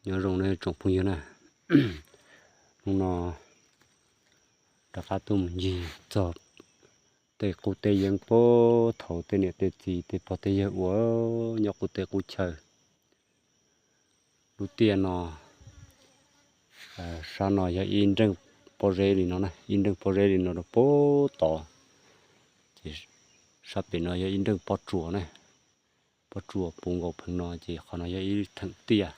Nyob zoo nej tsoom phooj ywg na, hnub no rov qab tuaj mus ncig txog tej qub tej yeeb puag thaum tej niam tej txiv tej pog tej yawg ua nyob qub teb qub chaw. Lub tiaj no, sab no yog ib nreej pob zeb li no, ib nreej pob zeb li no rau puag tod. Ces sab pem no yog ib nreej pob tsuas na, pob tsuas puv nkaus pheev no, ces qhov no yog ib theem tiaj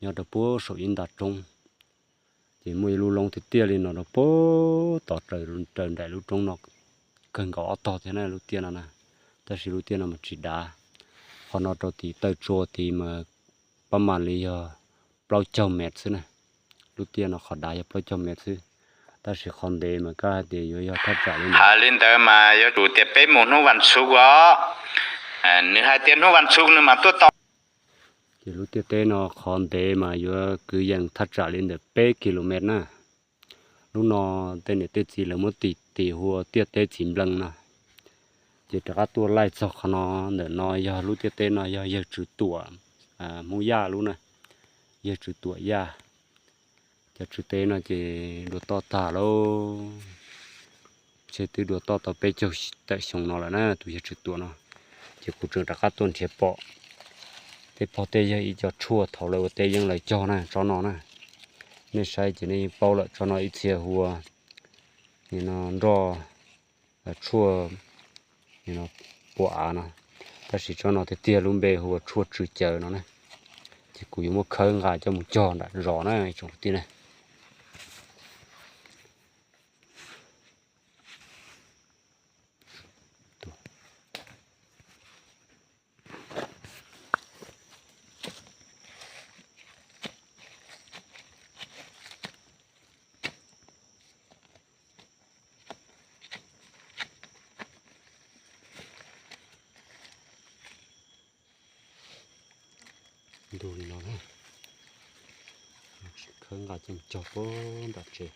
nyob rau puag saum ib nta roob. Ces muaj ib lub loob tiaj tiaj li no rau puag tod raws nraim lub roob no kawg nkaus ob tog thiab na lub tiaj no na. Tab sis lub tiaj no mas tsis dav, qhov no rau tim taw tsua tid mas pab mam li yog plaub caug mev xwb na. Lub tiaj no qhov dav yog plaub caug mev xwb, tab sis qhov ntev mas kab hais tias yuav yog thaj tsam li ntawd. Li ntawd mas yuav tsum tias peb mus hnub vas xuv os. Nws hais tias hnub vas xuv nws mas tuaj tau. Ces lub tiaj teb no qhov ntev mas yuav kwv yees thaj tsam li ntawm peb kilomev na. Lub no tej niam tej txiv lawv muab tis tis hu ua tiaj teb txiv nplees no. Ces rov qab tuaj laij txog qhov no, ntawm no yog lub tiaj teb no yog yawg Tswv Tuam, Hmoob Yaj lub na, yawg Tswv Tuam Yaj. Cov tswv teb no ces dua toj tag lauj, ntshe twb dua toj tau peb caug tawm xyoo no lawm na tus yawg Tswv Tuam no. Ces kuv tseem rov qab tuaj nrhiav pom tej pog tej yawg ib co tshuaj thaum lawv ua teb yeeb lawv cog na, tsob no na. Nej saib ces nej yeej paub lawm, tsob no ib txhia hu ua nroj tshuaj pua av no, tab sis tsob no tiag tiag lub npe hu ua tshuaj tsw caws no na. Ces kuv yuav muab khawb nqa coj mus cog nram zos na tsoom kwv tij na. Ntu li no, khawb nqa coj mus cog puag nram tsev.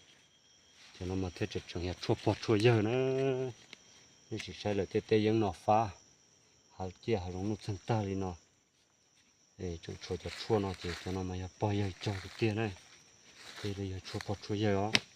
Cov no mas thiaj tseem tseem yog tshuaj pog tshuaj yawg na. Nej sim saib lawv tej teb yeeb no fab, hav ciaj hav zoov nuj txeeg tag li no, tseem tshuav cov tshuaj no ces cov no mas yog pog yawg cog tiag tiag na. Thiaj li yog tshuaj pog tshuaj yawg os.